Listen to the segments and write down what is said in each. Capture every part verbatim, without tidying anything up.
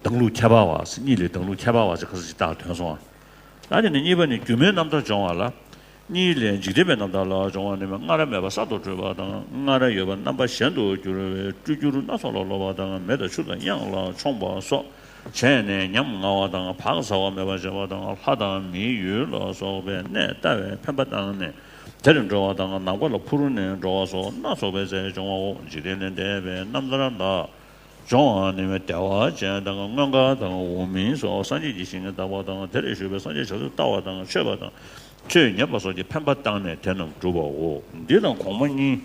དང་ལུགས་ཁྱད་པར་བ། གཉིས་ལས་དང་ལུགས་ཁྱད་པར་བ་ཟེར་ཁ་ཟས་ཅིག་བཏགས་དོན་སོང་བ། ད་དེ་ནས་གཉིས་པ་ནི་སྒྱུ་མའི་རྣམ་ཐར་སྦྱོང་བ་ལ། གཉིས་ལས་འཇིག་རྟེན་པའི་རྣམ་ཐར་ལ་སྦྱོང་བ་ནི་སྔ་རབས་མེད་པ་གསར་དུ་གྲུབ་པ་དང་སྔ་རབས་ཡོད་པ་རྣམ་པ་གཞན་དུ་གྱུར་བའི་སྤྲུལ་སྒྱུར་སྣ་ཚོགས་ལ་སློབ་པ་དང་མེ་དང་ཆུ་དང་གཡང་ལ་མཆོངས་པ་སོགས་བྱས་ནས་ཉམ་ང་བ་དང་བག་ཚ་བ་མེད་པར་བྱེད་པ་དང་ལྷ་དང་མིའི་ཡུལ་ལ་སོགས་པའི་གནས་བལྟ་བའི་འཕེན་པ་བཏང་ནས་དེར་འགྲོ་བ་དང་ནམ་མཁའ་ལ་འཕུར་ནས་འགྲོ་བ་སོགས་སྣ་ཚོགས་པའི་རྫས་སྦྱོང་བའོ། འཇིག་རྟེན་ལས་འདས་པའི་རྣམ་ཐར་ལ། སྦྱོང་བ་ནི་བདེ་བ་ཅན་དང་མངོན་དགའ་དང་འོག་མིན་སོགས་སངས་རྒྱས་ཀྱི་ཞིང་ཁམས་དག་པ་དང་དེར་བཞུགས་པའི་སངས་རྒྱས་བྱང་སེམས་ལྟ་བ་དང་མཆོད་པ་དང་ཆོས་ཉན་པ་སོགས་ཀྱི་འཕེན་པ་བཏང་ནས་དེ་རྣམས་སྒྲུབ་པའོ། འདི་དང་གོང་མ་གཉིས་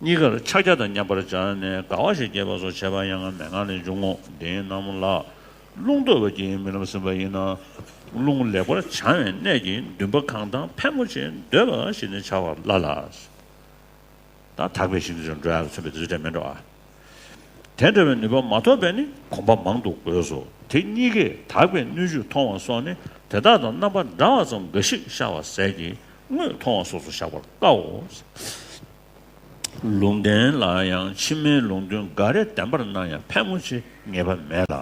གཉིས་ཀར་ཕྱག་རྒྱ་དང་མཉམ་པར་སྦྱར་ནས་དགའ་བ་ཞིག་སྐྱེས་པ་སོགས་བྱེད་པ་ཡང་མན་ངག་ལས་འབྱུང་ངོ་། འདི་རྣམས་ལ་རླུང་གཏོད་པ་གྱིས་རྨི་ལམ་ཟིན་པ་ཡིན་ན། རླུང་ལེགས་པར་བྱང་བའི་གནད་ཀྱིས་འདུན་པ་གང་དང་ཕལ་མོ་ཆེ་འདོད་པ་ཞིག་ནི་བྱ་བ་སླ་ལ། ད་དག་པའི་ཞིང་དུ་འགྲོ་ཡག་ལ་མཚོན་པའི་དུས་ཚོད་དེ་མིན་འགྲོ་ཨ། དེ་འདྲ་བའི་ནུས་པ་མ་ཐོབ་པས་ནི་གོམས་པ་མང་དུ་དགོས་སོ། དེ་གཉིས་ཀས་དག་པའི་སྣོད་བཅུད་མཐོང་བ་སོགས་ནི་དེ་དག་དང་རྣམ་པ་འདྲ་བ་ཙམ་འགའ་ཞིག་ཤར་བ་ཟད་ཀྱི་དངོས་མཐོང་བ་སོགས་སུ་བཞག་པར་དཀའོ། ལུང་བསྟན་ལ་ཡང་ཕྱི་མའི་ལུང་དོན་འགའ་རེ་བདེན་པར་སྣང་ཡང་ཕལ་མོ་ཆེ་ངེས་པ་མེད་ལ།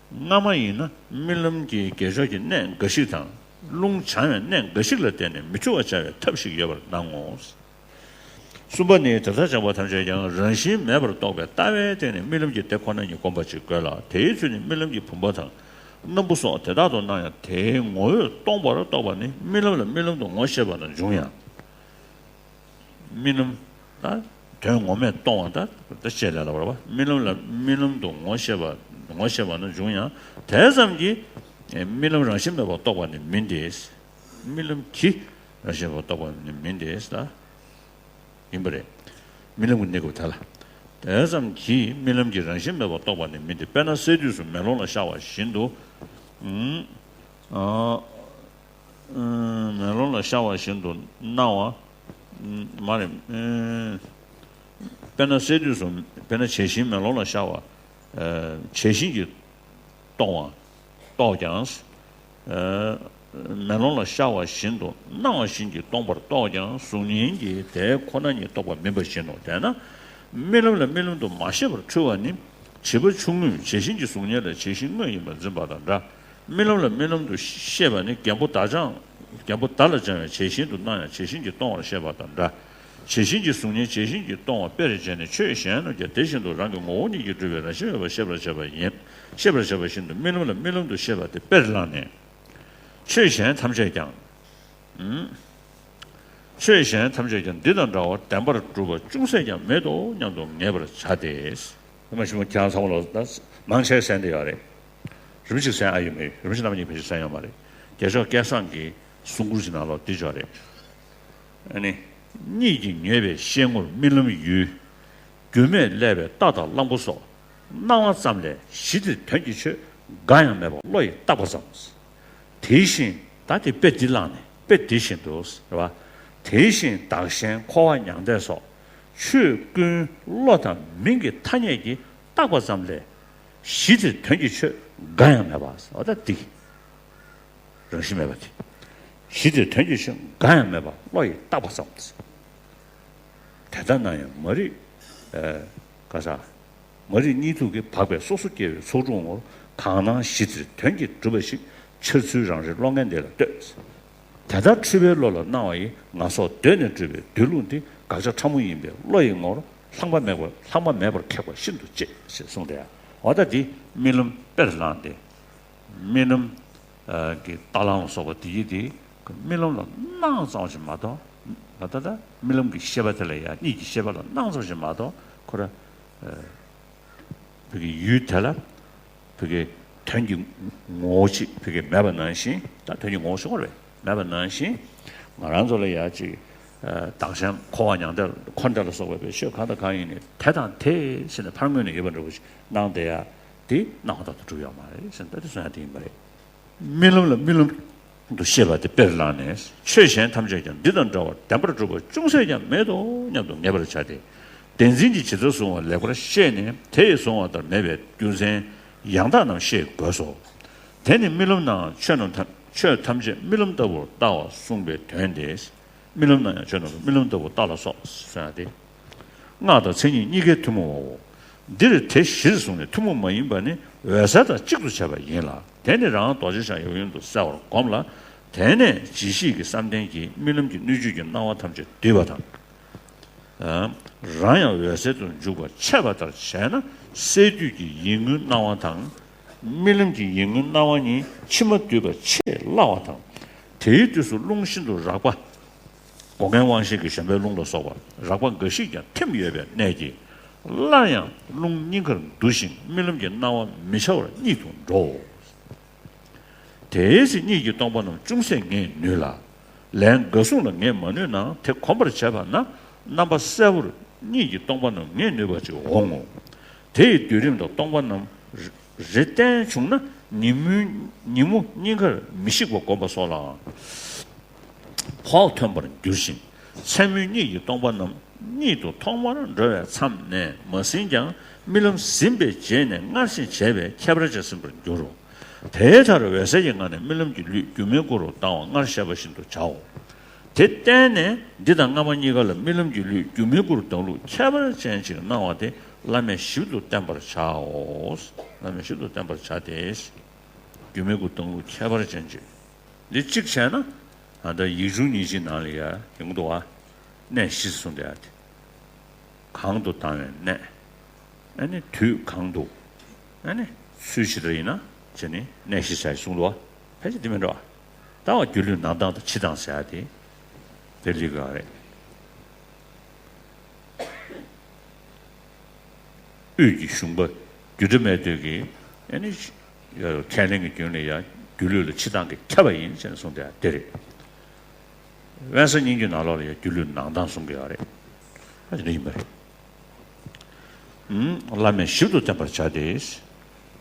སྔ་མ་ཡིན་ན་རྨི་ལམ་གྱི་དགེ་སྦྱོར་གྱི་གནད་འགའ་ཞིག་དང་རླུང་བྱང་བའི་གནད་འགའ་ཞིག་ལ་བརྟེན་ནས་མི་འཁྲུལ་བར་བྱ་བའི་ཐབས་ཤིག་ཡོད་པར་སྣང་ངོ་། གསུམ་པ་ནི་དེ་ལྟར་སྦྱངས་པ་ཐམས་ཅད་ཀྱང་རང་བཞིན་མེད་པར་རྟོགས་པའི་ལྟ་བའི་སྟེང་ནས་རྨི་ལམ་གྱི་དེ་ཁོ་ན་ཉིད་བསྒོམ་པ་ཅིག་དགོས་ལ། དེའི་ཚུལ་ནི་རྨི་ལམ་གྱི་བུམ་པ་དང་སྣམ་བུ་སོགས་དེ་དག་ཏུ་སྣང་ཡང་དེའི་ངོ་བོས་སྟོང་པར་རྟོགས་པ་ནི་རྨི་ལམ་ལ་རྨི་ལམ་དུ་ངོ་ཤེས་པ་ན་འབྱུང་ཡང་། རྨི་ལམ་ལ་དོན་ངོ་མས་སྟོང་བ་ད་ད་ཅེས་ལས་ལ་བར་བ་རྨི་ལམ་ལ་རྨི་ལམ་དུ་ངོ་ཤེས་པ་ངོ་ཤེས་པ་ན་འབྱུང་ཡང་དེ་ཙམ་གྱིས་རྨི་ལམ་རང་བཞིན་མེད་པར་རྟོགས་པ་ནི་མིན་ཏེ། རྨི་ལམ་གྱི་རང་བཞིན་མེད་པར་རྟོགས་པ་ནི་མིན་ཏེ་ད། ཡིན་པ་རེད། རྨི་ལམ་གྱི་གནས་སྐབས་དེ་ལ། དེ་ཙམ་གྱིས་རྨི་ལམ་གྱི་རང་བཞིན་མེད་པར་རྟོགས་པ་ནི་མིན་ཏེ། དཔེར་ན་སད་དུས་སུ་མེ་ལོང་ལ་ཤར་བ་བཞིན་དུ། ཨུམ། ཨ། ཨུམ། མེ་ལོང་ལ་ཤར་བ་བཞིན་དུ་སྣང་བ། ཨུམ། མ་རེད། ཨུམ། དཔེར་ན་སད་དུས་སུ་དཔེར་ན་བྱད་བཞིན་མེ་ལོང་ལ་ཤར་བ། ཨ། བྱད་བཞིན་གྱིས་སྟོང་བ། རྟོགས་ཀྱང་། ཨ། མེ་ལོང་ལ་ཤར་བ་བཞིན་དུ་སྣང་བ་བཞིན་གྱིས་སྟོང་པར་རྟོགས་ཀྱང་གཟུགས་བརྙན་གྱིས་དེ་ཁོ་ན་ཉིད་རྟོགས་པ་མིན་པ་བཞིན་ནོ། དེས་ན་རྨི་ལམ་ལ་རྨི་ལམ་དུ་མ་ཤེས་པར་འཁྲུལ་བ་ནི་བྱིས་པ་ཆུང་ངུས་བྱད་བཞིན་གྱི་གཟུགས་བརྙན་ལ་བྱད་བཞིན་དངོས་ཡིན་པར་འཛིན་པ་དང་འདྲ། རྨི་ལམ་ལ་རྨི་ལམ་དུ་ཤེས་པ་ནི་རྒན་པོ་བརྡ་སྦྱང་རྒན་པོ་བརྡ་ལ་སྦྱང་བའི་བྱད་བཞིན་དུ་སྣང་ཡང་བྱད་བཞིན་གྱིས་སྟོང་བར་ཤེས་པ་དང་འདྲ། བྱད་བཞིན་གྱི་གཟུགས་བརྙན་བྱད་བཞིན་གྱིས་སྟོང་བ་དཔེར་བྱས་ནས་ཆོས་གཞན་རྣམས་ཀྱང་དེ་བཞིན་དུ་རང་གི་ངོ་བོ་ཉིད་ཀྱིས་གྲུབ་པའི་རང་བཞིན་མེད་པར་ཤེས་པར་བྱ་བ་ཡིན། ཤེས་པར་བྱ་བ་བཞིན་དུ་རྨི་ལམ་ལ་རྨི་ལམ་དུ་ཤེས་པ་དེ་དཔེར་བླངས་ནས། ཆོས་གཞན་ཐམས་ཅད་ཀྱང་། ཨུམ། ཆོས་གཞན་ཐམས་ཅད་ཀྱང་འདི་དང་འདྲ་བར་བདེན་པར་གྲུབ་པ་ཅུང་ཟད་ཀྱང་མེད་དོ་སྙམ་དུ་ངེས་པར་བྱ་སྟེ། ཧེ་མ་ཞིག་མ་ཁྱེད་རང་ཚང་མ་ལ་ད་མང་ཆེ་གསན་བསྡད་ཡོད་རེད། རིམ་བཞིན་གསན་ཨ་ཡོད་མེད་རིམ་བཞིན་རྣམ་གཉིས་ཕལ་ཆེར་གསན་ཡོད་མ་རེད། རྒྱལ་མཆོག་སྐལ་བཟང་གི་གསུང་མགུར་ཞིག་ནང་ལོགས་འདི་ཅོག་རེད། ཨ་ནི། གཉིད་ཀྱིས་མྱོས་པའི་ཤེལ་ངོར་རྨི་ལམ་ཡུལ། འགྱུར་མེད་བསླད་པའི་རྟ་དང་གླང་པོ་སོགས། སྣང་བ་ཙམ་ལས་གཞི་དེར་དོན་གྱི་ཆོས་འགའ་ཡང་མེད་པ་བློ་ཡིས་བཏགས་པ་ཙམ། དེ་བཞིན་ད་དེ་དཔེ་འདི་བླངས་ནས་དཔེ་འདི་བཞིན་དུ་རེད་བ། དེ་བཞིན་བདག་གཞན་འཁོར་བ་མྱང་འདས་སོགས། ཆོས་ཀུན་བློ་དང་མིང་གི་ཐ་སྙད་ཀྱིས་བཏགས་པ་ཙམ་ལས། གཞི་དེར་དོན་གྱི་ཆོས་འགའ་ཡང་མེད་པ། འོ་ད་འདི། རང་བཞིན་མེད་པ་དེ། གཞི་དེར་དོན་གྱི་ཆོས་འགའ་ཡང་མེད་པ་བློ་ཡིས་བཏགས་པ་ཙམ། དེ་ལྟ་ན་ཡང་མ་རིག་ཨ། ག་ས། མ་རིག་གཉིད་དུག་གིས་སྦགས་པའི་སོ་སོ་སྐྱེ་བོའི་ཚོགས་དྲུག་ངོར་གང་སྣང་གཞི་དེར་དོན་གྱིས་གྲུབ་པ་ཞིག་འཆར་ཚུལ་རང་རེའི་བློ་ངན་འདི་ལ་ལྟོས། དེ་ལྟར་འཁྲུལ་པའི་བློ་ལ་སྣང་བ་ཡི་ངན་སོང་གདོད་ནས་གྲུབ་པའི་སྡོད་ལུགས་འདི་དགག་བྱ་ཕྲ་མོ་ཡིན་པས་བློ་ཡི་ངོར་ལྷག་མ་མེད་པར་ལྷག་མ་མེད་པར་ཁེགས་པ་ཤིན་ཏུ་གཅེས་ཞེས་གསུངས་ཏེ། འོ་ད་འདི་རྨི་ལམ་དཔེར་བླངས་ཏེ། རྨི་ལམ་གྱི་རྟ་གླང་ལ་སོགས་པ་དེ་ཡི་དེ་རྨི་ལམ་ལ་སྣང་ཙམ་ཞིག་མ་གཏོགས། ད་ལྟ་རྨི་ལམ་གྱི་ཤེས་པ་དེ་ལ་ཡང་གཉིད་ཀྱི་ཤེས་པ་ལ་སྣང་ཙམ་ཞིག་མ་གཏོགས་ཁོ་ར། བོད་ཀྱི་ཡུལ་དེ་ལ་བོད་ཀྱི་དོན་གྱི་ངོ་བོ་ཅིག་བོད་ཀྱི་མེད་པ་ནང་བཞིན། ད་དོན་གྱི་ངོ་བོ་ཞིག་ཁོ་ར་མེད་པ་ནང་བཞིན། ང་རང་ཚོ་ལ་ཡང་ཅིག་བདག་གཞན་འཁོར་བ་མྱང་འདས་འཁོར་འདས་ལ་སོགས་པའི་ཆོས་གང་དང་གང་ཡིན་ནའི་དེ་དང་དེ་ཟེར་ནས་ཕར་ངོས་ནས་ཡོད་པ་འདྲ་བོ་ཞིག་སྣང་བསྡད་ཡ་དེ་སྣང་བ་ལྟར་དུ་གྲུབ་ཡོད་མ་རེད་ཟེར་ནས་ད་དེ་གསུང་ཡ་དེ་ཡིན་པ་རེད། རྨི་ལམ་ལ་རྨི་ལམ་དུ་ཤེས་པ་དེ་དཔེར་བླངས་ནས། ཆོས་གཞན་ཐམས་ཅད་ཀྱང་འདི་དང་འདྲ་བར་བདེན་པར་གྲུབ་པ་ཅུང་ཟད་ཀྱང་མེད་དོ་སྙམ་དུ་ངེས་པར་བྱ་སྟེ། བདེན་འཛིན་གྱི་ཇི་ལྟར་བཟུང་བ་ལེགས་པར་ཤེས་ནས་དེ་ཡིས་བཟུང་བ་ལྟར་མེད་པའི་རྒྱུ་མཚན་ཡང་དག་རྣམས་ཤེས་དགོས་སོ། དེ་ནི་རྨི་ལམ་ནའང་ཆོས་རྣམས་ཐམས་ཆོས་ཐམས་ཅད་རྨི་ལམ་ལྟ་བུར་བལྟ་བར་གསུངས་པའི་དོན་ཏེ། རྨི་ལམ་ནའང་ཆོས་རྣམས་རྨི་ལམ་ལྟ་བུར་བལྟ་ལ་སོགས་ཟེར་ཡ་སྟེ། སྔགས་དང་མཚན་ཉིད་གཉིས་ཀའི་ཐུན་མོང་བའོ། འདིར་དེ་གཞིར་བཟུང་ནས་ཐུན་མོང་མ་ཡིན་པ་ནི་ འོད་གསལ་དང་གཅིག་ཏུ་བྱས་པ་ཡིན་ལ། དེ་ནི་རང་རྡོ་རྗེ་འཆང་ཡབ་ཡུམ་དུ་གསལ་བར་བསྒོམ་ལ། དེ་ནས་ཇི་སྲིད་ཀྱི་བསམ་གཏན་གྱིས་རྨི་ལམ་གྱི་སྣོད་བཅུད་ཀྱི་སྣང་བ་ཐམས་ཅད་བསྡུས་པ་དང་། རང་ཡང་འོད་གསལ་དུ་འཇུག་པར་འཆད་པ་ལྟར་བྱས་ན། སས་བསྡུས་ཀྱི་ཡིད་མངོན་སྣང་བ་དང་། རྨི་ལམ་གྱི་ཡིད་མངོན་སྣང་བ་གཉིས་ཕྱི་མ་བསྡུས་པ་ཆེས་སླ་བ་དང་། དེའི་དུས་སུ་རླུང་ཤིན་ཏུ་རགས་པ། སྒོ་ལྔའི་དབང་ཤེས་ཀྱི་གཞན་པའི་རླུང་ལ་སོགས་པ་རགས་པ་འགའ་ཞིག་ཀྱང་ཐིམ་ཡོད་པའི་གནད་ཀྱིས། སླར་ཡང་རླུང་སྙིང་གར་འདུ་ཞིང་རྨི་ལམ་གྱི་སྣང་བ་མི་འཆར་བར་གཉིད་དུ་འགྲོའོ། དེའི་ཚེ་གཉིད་ཀྱིས་སྟོང་པ་རྣམས་ཅུང་ཟད་ངེས་ནུས་ལ། ལན་འགའ་གསུམ་ལ་ངེས་མ་ནུས་ན། དེ་གོམས་པར་བྱས་པ་ན་རྣམ་པ་གསལ་པོར་གཉིད་ཀྱིས་སྟོང་པ་རྣམས་ངེས་ནུས་པ་ཅིག་འོང་ངོ་། དེ་ཡི་སྡུད་རིམ་དང་སྟོང་པ་རྣམས་རེ་བསྟན་བྱུང་ན། ཉིན་མོའི་ཉིན་མོ་སྙིང་གར་མི་ཤིགས་པ་བསྒོམ་པ་སོགས་ལའང་བོགས་ཐོན་པར་འགྱུར་ཞིང་། མཚན་མོའི་གཉིད་ཀྱིས་སྟོང་པ་རྣམས་གཉིད་དུ་ཐོག་མར་འགྲོ་བའི་མཚམས་ནས་མ་ཟིན་ཀྱང་། རྨི་ལམ་ཟིན་པའི་རྗེས་ནས་སྔར་བཞིན་བྱས་པས་ཁྱད་པར་ཅན་ཟིན་པར་འགྱུར་རོ། དེའི་མཐར་འོད་གསལ་གྱི་ངང་ནས་རྨི་ལམ་གྱི་ལུས་སྒྱུ་མའི་སྐུ་རུ་ལྡང་བ་སྔར་བཤད་པ་བཞིན་དུ་བྱའོ། དེ་བརྟེན་ནས་འདི་དང་སྔ་མ་གཉིས་ཀ་ལ་རྨི་ལམ་གྱི་ལུས་སྒྱུ་མའི་སྐུ་རུ་ལྡང་ལུགས་ཁྱད་པར་ཅན་ཅིག་སྣང་བ་དེ་བླ་མས་ཞིབ་ཏུ་བསྟན་པར་བྱའོ། བླ་མས་ཞིབ་ཏུ་བསྟན་པར་བྱ་སྟེ། སྒྱུ་མའི་སྐུ་ལྡང་ལུགས་ཁྱད་པར་ཅན་ཅིག་འདི་གཅིག་བྱས་ན། ད་ལྟ་ཡིག་ཆུང་ཉིན་གཅིག་ནང་ལ་ཡ་ཡོང་གི་འདུག་བ། གནས་བཞི་གསུངས་བསྡད་ཡ་དེ། གང་དུ་ལྡང་བའི་གནས། ཨ་ནི་དུས་གང་དུ། ཨ་ནི་ཚུལ་ཇི་ལྟར་ཡིན་ན་བྱས་ནས་གནས་བཞི་བྱ་ཡི་གསུངས་འདུག་བ། ཕལ་ཆེར་འདི་མིན་འགྲོ་བ། ད་བ་སྒྱུ་ལུས་ནང་ལྡང་དང་ཕྱི་ལྡང་ཟེར་ཡ་དེ། དེ་ལི་ག་རེད། དབུས་ཀྱི་གཞུང་པ་རྒྱུད་གྲྭ་སྨད་སྟོད་ཀྱི་ཨ་ནི་ཁས་ལེན་གྱི་རྒྱུན་ལས་ཡང་སྒྱུ་ལུས་ལ་ཕྱི་ལྡང་གིས་ཁྱབ་པ་ཡིན་ཟེར་ནས་གསུངས་ཏེ་དེ་རེད། དབེན་ས་སྙན་བརྒྱུད་ནང་ལོགས་ལ་ཡང་སྒྱུ་ལུས་ནང་ལྡང་གསུང་གི་ཡོད་རེད། ཨ་ནི་ཡིན་པ་རེད། ཨུམ། བླ་མས་ཞིབ་ཏུ་བསྟན་པར་བྱ་སྟེ།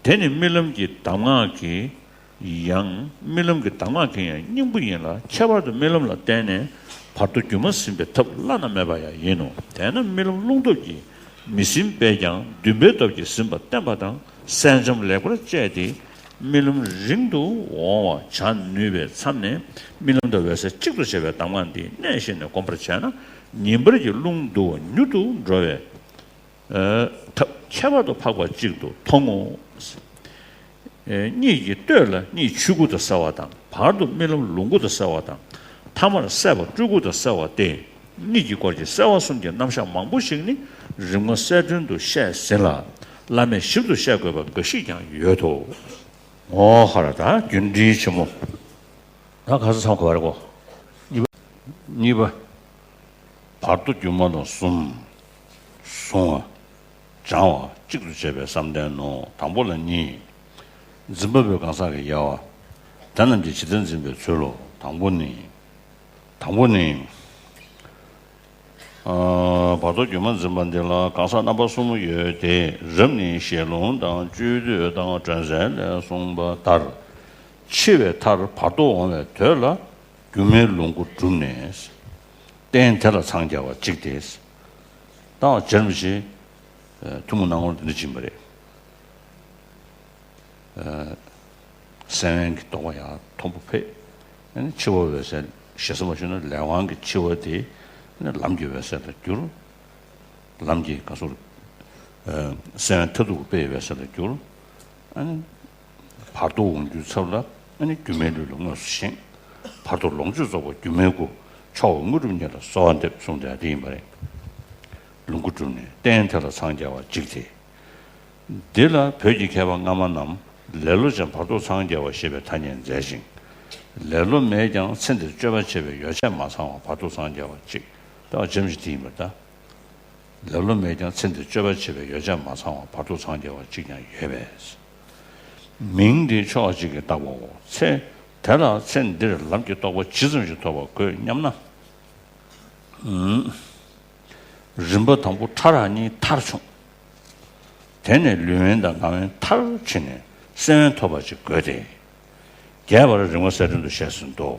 དེ་ནི་རྨི་ལམ་གྱི་གདམས་ངག་གི་ཡང་རྨི་ལམ་གྱི་གདམས་ངག་གི་ཡང་སྙིང་པོ་ཡིན་ལ། ཁྱད་པར་དུ་རྨི་ལམ་ལ་བརྟེན་ནས་བར་དོ་སྒྱུ་མ་ཟིན་པའི་ཐབས་བླ་ན་མེད་པ་ཡང་ཡིན་ནོ། དེས་ན་རྨི་ལམ་རླུང་སྟོབས་ཀྱིས་མི་ཟིན་པས་ཀྱང་འདུན་པའི་སྟོབས་ཀྱིས་ཟིན་པ་བསྟན་པ་དང་། སེང་ལྕམ་ལེགས་པར་བཅས་ཏེ་རྨི་ལམ་རིང་དུ་འོང་བ་བྱ་ནུས་པའི་མཚམས་ནས། རྨི་ལམ་དང་འོད་གསལ་གཅིག་ཏུ་བྱེད་པའི་གདམས་ངག་འདི་གནས་བཞི་ནས་བསྒོམ་པར་བྱས་ན། ཉིན་པར་གྱི་རླུང་འདུ་བ་མྱུར་དུ་འགྲོ་བའི་ཐབས་ཁྱད་པར་དུ་འཕགས་པ་གཅིག་ཏུ་མཐོང་ངོ་། གཉིད་ཀྱི་སྟོད་ལ་གཉིད་ཆོས་སྐུ་དང་གསལ་བ་དང་། བར་དུ་རྨི་ལམ་ལོངས་སྐུ་དང་གསལ་བ་དང་། ཐ་མར་སྲེད་པ་སྤྲུལ་སྐུ་དང་གསལ་བ་སྟེ། གཉིད་ཀྱི་སྐོར་གྱི་གསལ་བ་གསུམ་གྱི་རྣམ་གཞག་མང་པོ་ཞིག་ནི་རིམ་ལྔ་གསལ་སྒྲོན་དུ་བཤད་ཟིན་ལ། བླ་མས་ཞིབ་ཏུ་བཤད་དགོས་པ་འགའ་ཞིག་ཀྱང་ཡོད་དོ། ངོ་ཧ་ར་ད་རྒྱུད་འདིའི་ཆེན་མོ། ད་ག་ས་མཚམས་གོ་བ་རེད་གོ། གཉིས་པ། བར་དོ་སྒྱུ་མ་ལ་གསུམ། གཟུང་བ། སྦྱང་བ་གཅིག་ཏུ་བྱེད་པའི་བསམ་གཏན་ནོ། དང་པོ་ལ་གཉིས། འཛིན་པ་པོའི་གང་ཟག་གི་དབྱེ་བ། དེ་རྣམས་ཀྱིས་ཇི་ལྟར་འཛིན་པའི་ཚུལ་ལོ། དང་པོ་ནི། དང་པོ་ནི། ཨ། བར་དོ་སྒྱུ་མ་འཛིན་པ་འདི་ལ་གང་ཟག་རྣམ་པ་གསུམ་ཡོད་དེ། རབ་ནི་ཞལ་ལུང་དང་སྤྱོད་བསྡུས་དང་སྒྲོན་གསལ་ལས་གསུངས་པ་ལྟར། འཆི་བའི་མཐར་བར་དོ་འོང་བའི་དོད་ལ་སྒྱུ་མའི་ལོངས་སྐུ་བསྒྲུབས་ནས། རྟེན་དེ་ལ་འཚང་རྒྱ་བ་གཅིག་སྟེ། ད་རྗེ་རིན་པོ་ཆེས་ཐུན་མོང་སྣང་ངོར་འདི་འདྲ་བྱིན་པ་རེད། སེམས་དབེན་གྱི་རྟོགས་པ་ཡང་མཐོན་པོ་ཕེབས། ཨ་ནི་འཆི་བ་འོད་གསལ་ཞེ་ས་མ་ཞུ་ན་ལས་དབང་གི་འཆི་བ་དེ་ཨ་ནི་ལམ་གྱི་འོད་གསལ་ལ་འགྱུར། ལམ་གྱི་ག་སོར། སེམས་དབེན་མཐར་ཐུག་པའི་འོད་གསལ་ལ་འགྱུར། ཨ་ནི་བར་དོ་འོང་རྒྱུའི་ཚབ་ལ་ཨ་ནི་སྒྱུ་མའི་ལུས་ལ་དངོས་སུ་བཞེངས། བར་དོ་ལོངས་སྤྱོད་རྫོགས་པ་སྒྱུ་མའི་སྐུ། མཆོག་དངོས་གྲུབ་བརྙེས་ལ་གསོལ་བ་འདེབས་གསུངས་ཏེ་དེ་ཡིན་པ་རེད། ལོངས་སྐུ་བསྒྲུབས་ནས་རྟེན་དེ་ལ་འཚང་རྒྱ་བ་གཅིག་སྟེ། འདི་ལ་བོད་ཀྱི་མཁས་པ་སྔ་མ་རྣམས་ལེ་ལོ་ཅན་བར་དོ་འཚང་རྒྱ་བ་ཞེས་པའི་ཐ་སྙད་མཛད་ཅིང་། ལེ་ལོ་མེད་ཀྱང་ཚེ་འདིར་སྤྱོད་པ་བྱེད་པའི་ཡོ་བྱད་མ་ཚང་བ་བར་དོ་འཚང་རྒྱ་བ་གཅིག། ལྟ་བ་འཇམ་ཞིང་དེ་ཡིན་པར་གདའ། ལེ་ལོ་མེད་ཀྱང་ཚེ་འདིར་སྤྱོད་པ་བྱེད་པའི་ཡོ་བྱད་མ་ཚང་བ་བར་དོ་འཚང་རྒྱ་བ་གཅིག་ཀྱང་ཡོད་པས། མིང་འདི་ཕྱོགས་གཅིག་གིས་བཏགས་པའོ། ཚེ་དེ་ལ་ཚེ་འདིར་ལམ་གྱི་རྟོགས་པ་ཇི་ཙམ་ཞིག་ཐོབ་པར་དགོས་སྙམ་ན། རིམ་པ་དང་པོ་ཕྲ་རགས་གཉིས་མཐར་ཕྱུང་། དེ་ནས་ལུས་དབེན་དང་ངག་དབེན་མཐར་ཕྱིན་ནས་སེམས་དབེན་ཐོབ་པ་ཅིག་དགོས་ཏེ། རྒྱས་པར་རིམ་ལྔ་གསལ་སྒྲོན་དུ་བཤད་ཟིན་ཏོ།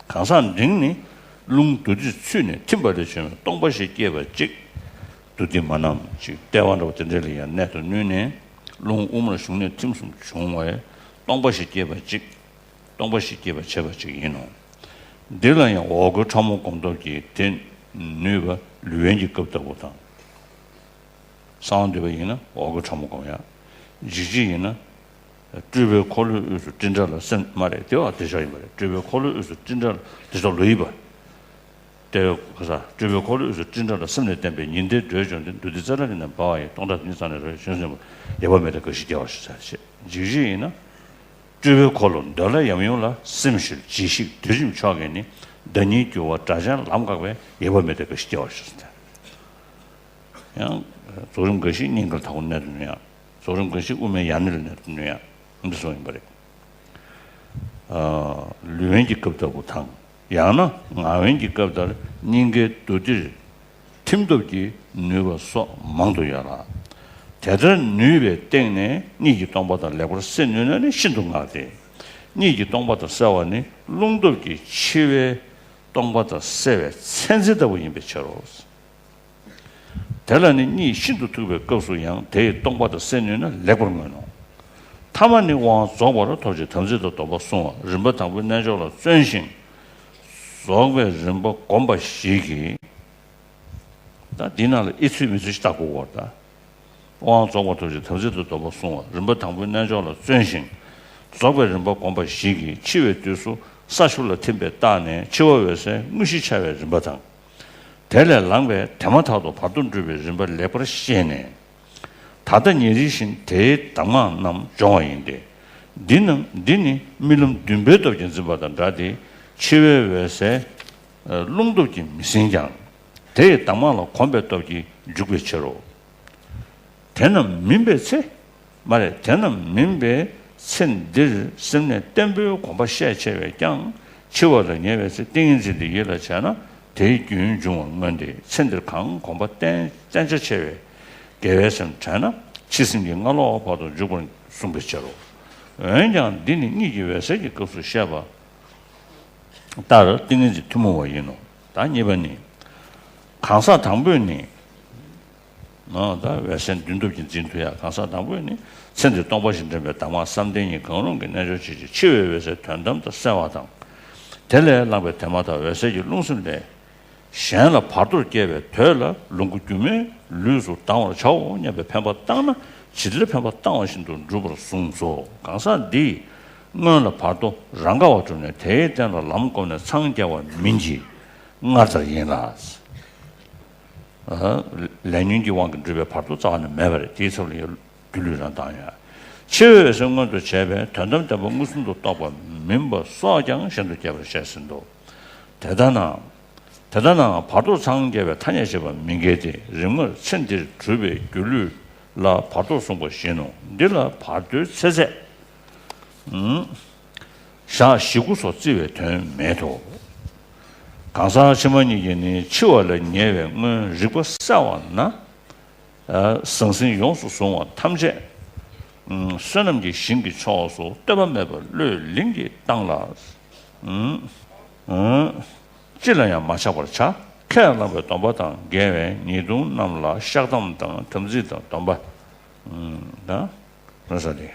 གང་ཟག་འབྲིང་ནི་རླུང་བདུད་རྩིས་ཚུད་ནས་ཐིམ་པ་ལས་བྱུང་བའི་སྟོང་པ་ཞིག་སྐྱེས་པ་གཅིག། བདུད་རྩི་མ་བསྣམས་ཅིག་ལྟེ་བ་འདྲ་བ་དེ་འདྲ་ལ་ཡང་གནད་དུ་བསྣུན་ནས་རླུང་དབུ་མར་ཞུགས་ནས་ཐིམ་གསུམ་བྱུང་བས་སྟོང་པ་ཞིག་སྐྱེས་པ་གཅིག། སྟོང་པ་ཞིག་སྐྱེས་པར་བྱེད་པ་ཅིག་ཡིན་ནོ། འདི་ལ་ཡང་འོག་སྒོའི་ཕྲ་མོ་སྒོམ་སྟོབས་ཀྱིས་དེ་ནུས་པ་ལུས་དབེན་གྱི་སྐབས་ལྟ་བུ་དང་། གསང་བ་འདུས་པ་ཡིན་ན་འོག་སྒོའི་ཕྲ་མོ་སྒོམ་ཡ། འཇིགས་བྱེད་ཡིན་ན་ སྤྲུལ་པའི་འཁོར་ལོའི་དབུས་སུ་སྤྲིན་བྲལ་ལ་སེམས། མ་རེད། དེ་བ་དེ་ཞོག་ཡིན་པ་རེད། སྤྲུལ་པའི་འཁོར་ལོའི་དབུས་སུ་སྤྲིན་བྲལ་ལ། དེ་ཞོག་ལོ་ཡིན་པ། ཏེ། ཁ་ས། སྤྲུལ་པའི་འཁོར་ལོའི་དབུས་སུ་སྤྲིན་བྲལ་ལ་སེམས་ནི་བརྟན་པས། ཉི་ཟླའི་འགྲོས་བྱུང་སྟེ། བདུད་སྡེ་རྩ་བྲལ་གྱི་ནི་འབར་བ་ཡི། སྟོང་ཕྲག་དེ་ཉིད་རྩ་ནས་རོལ། བྱོན་སེམས་པ། ཡལ་བར་མེད་དེ་དགའ་བཞིན་སྐྱེ་བར་ཤོག་ཟེར་བྱས། འཇིགས་བྱེད་ཡིན་ན། སྤྲུལ་པའི་འཁོར་ལོ་འདོད་ལ་ཡམ་ཡོམ་ལ། སེམས་ཞི་ལ་ཇི་ཞིག་བདུད་འཇོམས་མཆོག་གིས་ནི། བདག་ཉིད་འགྱུར་བ་དགྲ་ཆེན་ལམ་བཀག་པས། ཡལ་བར་མེད་དེ་དགའ་བཞིན་སྐྱེ་བར་ཤོག་ཟེར་ཏེ། ཡང་། རྫོགས་རིམ་འགའ་ཞིག་སྙིང་གར་དག་པར་གནས་སུ་ནུས་ཡ། རྫོགས་རིམ་འགའ་ཞིག་དབུ་མའི་ཡང་སྙིང་ལ་གནས་སུ་ནུས་ཡ། འདི་གསུངས་ཡིན་པ་རེད། ལུས་དབེན་གྱི་སྐབས་ལྟ་བུ་དང་། ཡང་ན་ངག་དབེན་གྱི་སྐབས་ལྟར་སྙིང་གའི་མདོར་བསྡུས་ཁྲིམས་སྟོབས་ཀྱིས་ནུས་པ་སོགས་མང་དུ་ཡོད་ལ། དེ་ལྟར་ནུས་པའི་སྟེང་ནས་གཉིད་ཀྱིས་སྟོང་པ་དང་ལེགས་པར་བསྲེ་ནུས་ན་ནི་ཤིན་ཏུ་བསྔགས་ཏེ། གཉིད་ཀྱིས་སྟོང་པ་དང་བསྲེ་བ་ནི་རླུང་སྟོབས་ཀྱིས་འཆི་བས་སྟོང་པ་དང་བསྲེ་བའི་ཚད་འཛིན་ལྟ་བུ་ཡིན་པའི་ཕྱིར་རོ། དེ་ལ་ནི་གཉིད་ཤིན་ཏུ་མཐུག་པའི་སྐབས་སུ་ཡང་དེ་ཡིས་སྟོང་པ་དང་བསྲེ་ནུས་ན་ལེགས་པར་མངོན་ནོ། ཐ་མ་ནི་དབང་རྫོགས་པར་ཐོབ་ཕྱིར་དམ་ཚིག་དང་སྡོམ་པ་བསྲུང་བ། རིམ་པ་དང་པོའི་རྣལ་འབྱོར་ལ་བརྩོན་ཞིང་། རྫོགས་པའི་རིམ་པ་བསྒོམ་པ་ཞིག་གིས། ད་འདི་ནང་ལ་ཨེ་ཚུལ་མི་ཚུལ་ཞིག་བརྟག་དགོས་པར་གདའ། དབང་རྫོགས་པར་ཐོབ་ཕྱིར་དམ་ཚིག་དང་སྡོམ་པ་བསྲུང་བ། རིམ་པ་དང་པོའི་རྣལ་འབྱོར་ལ་བརྩོན་ཞིང་། རྫོགས་པའི་རིམ་པ་བསྒོམ་པ་ཞིག་གིས་འཆི་བའི་དུས་སུ་ས་ཆུ་ལ་ཐིམ་པའི་རྟགས་ནས་འཆི་བ་འོད་གསལ་དངོས་གཞི་འཆར་བའི་རིམ་པ་དང་། དེ་ལས་ལངས་པས་དེ་མ་ཐག་ཏུ་བར་དོ་འགྲུབ་པའི་རིམ་པ་ལེགས་པར་ཤེས་ནས། ད་ལྟ་ཉེ་རིང་བཞིན་དེའི་གདམས་ངག་རྣམས་སྦྱོང་བ་ཡིན་ཏེ། འདི་རྣམས་འདི་ནི་རྨི་ལམ་བདུན་པའི་སྟོབས་ཀྱིས་འཛིན་པ་དང་འདྲ་སྟེ། འཆི་བའི་འོད་གསལ་རླུང་སྟོབས་ཀྱིས་མི་ཟིན་ཀྱང་། དེ་ཡི་གདམས་ངག་ལ་གོམས་པའི་སྟོབས་ཀྱིས་འཇུག་པའི་ཕྱིར་རོ། དེ་རྣམས་མིན་པའི་ཚེ། མ་རེད། དེ་རྣམས་མིན་པའི་ཚེ་འདིར་སེམས་གནས་བརྟན་པོའི་གོམས་པ་ཤས་ཆེ་བས་ཀྱང་འཆི་བ་ལ་ཉེ་བའི་ཚེ་ཏིང་ངེ་འཛིན་དེ་ཡིད་ལ་བྱས་ན་དེའི་རྒྱུན་འབྱུང་བར་མངོན་ཏེ། ཚེ་འདིར་གང་གོམས་པ་བརྟན་བརྟན་ཆ་ཆེ་བས་དགེ་བའི་སེམས་དྲན་ན་འཆི་སེམས་ཀྱི་སྔ་ལོགས་བར་དུ་འཇུག་པར་གསུངས་པའི་ཕྱིར་རོ། འོན་ཀྱང་འདི་ནི་གཉིད་ཀྱི་འོད་གསལ་གྱི་སྐབས་སུ་བཤད་པ་ལྟར་ཏིང་ངེ་འཛིན་ཐུན་མོང་བ་ཡིན་ནོ། ད་གཉིས་པ་ནི། གང་ཟག་དང་པོས་ནི། ནོ། ད་འོད་གསལ་བདུན་སྟོབས་ཀྱིས་འཛིན་ཐུབ་ཡ། གང་ཟག་དང་པོས་ནི་ཚེ་འདིར་སྟོང་པ་ཞེས་དྲན་པའི་གདམས་ངག་བསམ་གཏན་གཉིས་གང་རུང་གི་རྣལ་འབྱོར་བྱེད་ཅིང་འཆི་བའི་འོད་གསལ་དོན་དམ་དུ་གསལ་བ་དང་། དེ་ལས་ལངས་པའི་དེ་མ་ཐག་འོད་གསལ་གྱི་རླུང་སེམས་ལས། གཞན་ལ་བར་དོར་སྐྱེ་བའི་དོད་ལ་ལོངས་སྐུ་སྒྱུ་མའི་ལུས་སུ་ལྡང་བར་བྱའོ་སྙམ་པའི་འཕེན་པ་བཏང་ན་ཇི་ལྟར་འཕེན་པ་བཏང་བ་བཞིན་དུ་འགྲུབ་པར་གསུངས་སོ། གང་ཟག་འདིས་སྔོན་ལ་བར་དོ་རང་ག་བ་གྲུབ་ནས་དེའི་རྟེན་ལ་ལམ་བསྒོམས་ནས་འཚང་རྒྱ་བ་མིན་གྱི་སྔར་ལྟར་ཡིན་ལ། ལས་ཉོན་གྱི་དབང་གིས་འགྲུབ་པའི་བར་དོ་རྩ་བ་ནས་མེད་པ་རེད། དེའི་ཚབ་ལ་ཡང་སྒྱུ་ལུས་རང་བཏང་ཡ། འཆི་བའི་འོད་གསལ་མངོན་དུ་བྱས་པས་དོན་དམ་བདེན་པ་མངོན་སུམ་དུ་རྟོགས་པ་མིན་པ་སོགས་ཀྱང་གཞན་དུ་རྒྱས་པར་བཤད་ཟིན་ཏོ། དེ་ལྟ་ན། དེ་ལྟ་ན་བར་དོ་འཚང་རྒྱ་བའི་ཐ་སྙད་བྱེད་པ་མི་འགལ་ཏེ། རིམ་ལྔར་ཚེ་འདིར་གྲུབ་པའི་སྒྱུ་ལུས་ལ་བར་དོ་གསུངས་པ་བཞིན་ནོ། འདི་ལ་བར་དོའི་ཚེ་ཚད། ཞག་བཞི་དགུ་སོགས་བརྩི་བའི་དོན་མེད་དོ། གང་ཟག་ཕྱི་མ་གཉིས་ཀྱིས་ནི་འཆི་བ་ལ་ཉེ་བའི་སྔོན་རིག་པ་གསལ་བ་ན། ཟང་ཟིང་ཡོངས་སུ་བཟུང་བ་ཐམས་ཅད། བསོད་ནམས་ཀྱི་ཞིང་གི་ཕྱོགས་སུ་ལྟོས་པ་མེད་པར་བློས་ལིང་གིས་བཏང་ལ། ཅི་ལ་ཡང་མ་ཆགས་པར་བྱ། ཁས་བླངས་པའི་སྡོམ་པ་དང་འགལ་བའི་ཉེས་ལྟུང་རྣམས་ལ་བཤགས་གཏམ་དང་དམ་ཚིག་དང་སྡོམ་པ། དང་། ར་ས་ཏེ།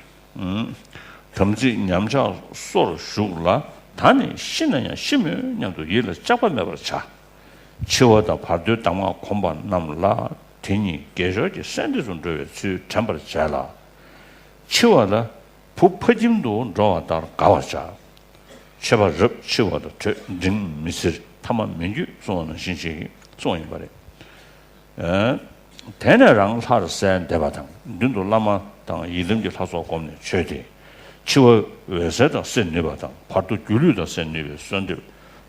དམ་ཚིག་ཉམས་ཆག་སོར་ཞུགས་ལ། ད་ནི་ཤི་ན་ཡང་ཤི་མོད་སྙམ་དུ་ཡིད་ལ་བཅག་པ་མེད་པར་བྱ། འཆི་བ་དང་བར་དོའི་གདམས་ངག་གོམས་པ་རྣམས་ལ་དེ་ཉིད་དགེ་སྦྱོར་གྱི་སྲན་ལྡེབས་སུ་འགྲོ་བའི་ཚུལ་དྲན་པར་བྱས་ལ། འཆི་བ་ལ་བུ་ཕ་ཁྱིམ་དུ་འགྲོ་བ་ལྟར་དགའ་བར་བྱ། འཆི་བ་རབ་འཆི་བ་དང་བྲལ་འབྲིང་མི་སྲིད་ཐ་མ་མི་འགྱུར་གསུངས་པ་ནང་བཞིན་ཞིག་གསུངས་ཡིན་པ་རེད། དེ་ནས་རང་ལྷར་གསལ་འདེབས་པ་དང་མདུན་དུ་བླ་མ་དང་ཡི་དམ་གྱི་ལྷ་ཚོགས་བསྒོམས་ནས་མཆོད་དེ། འཆི་བ་འོད་གསལ་དང་བསྲེ་ནུས་པ་དང་བར་དོ་སྒྱུ་ལུས་དང་བསྲེ་ནུས་པའི་གསོལ་འདེབས་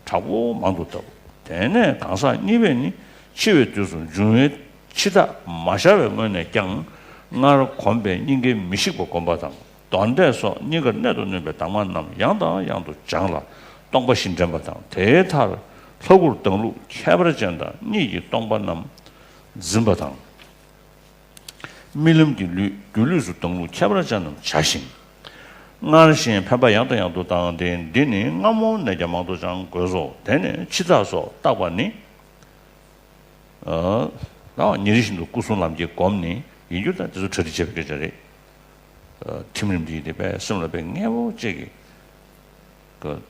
དྲག་པོ་མང་དུ་བཏབ། དེ་ནས་གང་ཟག་གཉིས་པས་ནི་འཆི་བའི་དུས་སུ་འབྱུང་བའི་འཆི་རྟགས་མ་ཤར་བའི་སྔོན་ནས་ཀྱང་སྔར་གོམས་པའི་སྙིང་གའི་མི་ཤིགས་པ་བསྒོམ་པ་དང་། གདོན་འདྲེ་སོགས་སྙིང་གར་གནད་དུ་བསྣུན་པའི་གདམས་ངག་རྣམས་ཡང་དང་ཡང་དུ་སྦྱངས་ལ་སྟོང་པ་བཞིན་དྲན་པ་དང་དེའི་མཐར་ལྷ་སྐུར་ལྡང་ལུགས་ཁྱད་པར་ཅན་དང་གཉིད་ཀྱི་སྟོང་པ་རྣམས་འཛིན་པ་དང་། རྨི་ལམ་གྱི་ལུས་སྒྱུ་ལུས་སུ་ལྡང་ལུགས་ཁྱད་པར་ཅན་རྣམས་བྱ་ཞིང་། སྔར་བཞིན་འཕེན་པ་ཡང་དང་ཡང་དུ་བཏང་སྟེ། འདི་ནི་སྔ་མོ་ནས་ཀྱང་མང་དུ་སྦྱང་དགོས་སོ། དེ་ནས་འཆི་རྟགས་སོགས་བརྟག་པ་ནི། ལའང་ཉིན་རེ་བཞིན་དུ་སྐུ་གསུང་ལམ་གྱི་སྒོམ་ནི་ཡིན་རྒྱུ་དང་དེ་ཚོ་གྲ་སྒྲིག་བྱེད་པའི་སྐད་ཆ་རེད། ཐིམ་རིམ་འདི་ཡིན་ཏེ་པས་སེམས་ལ་དཔེ་མངལ་འོ་ཅིག་གི་འདོད་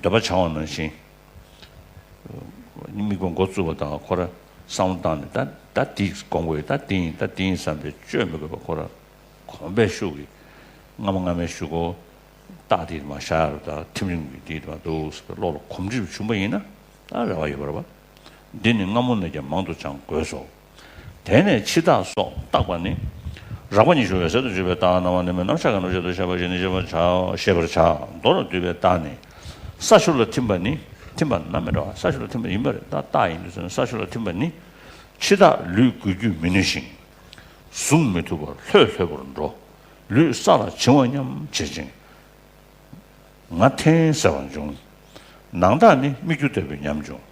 པ་བྱང་བ་ནང་བཞིན། དམིགས་པ་འགོ་བཙུགས་པ་དང་ཁོ་ར་བསམ་བློ་བཏང་ནས་ད་ད་འདི་སྒོམ་དགོས་ཡོད། ད་འདི་ཡིན་ད་འདི་ཡིན་བསམ་པའི་བཅོས་མི་དགོས་པ་ཁོ་ར་གོམས་པའི་ཤུགས་ཀྱིས། སྔ་མ་སྔ་མའི་གཞུག་གུ་རྟགས་དེ་མར་བཞག་ཡ་རེད། ད་ཐིམ་རིམ་གྱི་དེ་མར་འདུག་ཟེར་བའི་བློ་ལ་གོམས་འདྲིས་བྱུང་བ་ཡིན་ན་ད་རེ་བ་ཡོད་པ་རེད་པ། འདི་ནི་སྔ་མོ་ནས་ཀྱང་མང་དུ་སྦྱང་དགོས་སོ། དེ་ནས་ཕྱི་རྟགས་སོགས་བརྟག་པ་ནི། རགས་པ་ཉི་ཤུ་འོད་གསལ་དུ་བརྗོད་པའི་རྟགས་རྣམ་པ་སྣོན་པའི་རྣམ་གཞག་གི་རྣམ་གཞག་ཏུ་བཤད་པ་བཞིན་དུ་ཤེས་པར་བྱའོ། ཤེས་པར་བྱ། མདོར་བསྡུས་པའི་རྟགས་ནི། ས་ཆུ་ལ་ཐིམ་པ་ནི། ཐིམ་པ་ན་མི་འགྲོ་བ། ས་ཆུ་ལ་ཐིམ་པ་ཡིན་པ་རེད། ད་རྟགས་ཡིན་དུས་ཙམ་ནས་ས་ཆུ་ལ་ཐིམ་པ་ནི། ཕྱི་རྟགས་ལུས་འགུལ་སྐྱོད་མི་ནུས་ཤིང་། གཟུང་མི་ཐུབ་པར་ལྷོད་ལྷོད་པོར་འགྲོ། ལུས་ས་ལ་བྱིང་བ་སྙམ་བྱེད་ཅིང་། ང་འཐེན་ཟེར་བ་འབྱུང་། ནང་རྟགས་ནི་སྨིག་རྒྱུ་ལྟ་བུའི་ཉམས་འབྱུང་།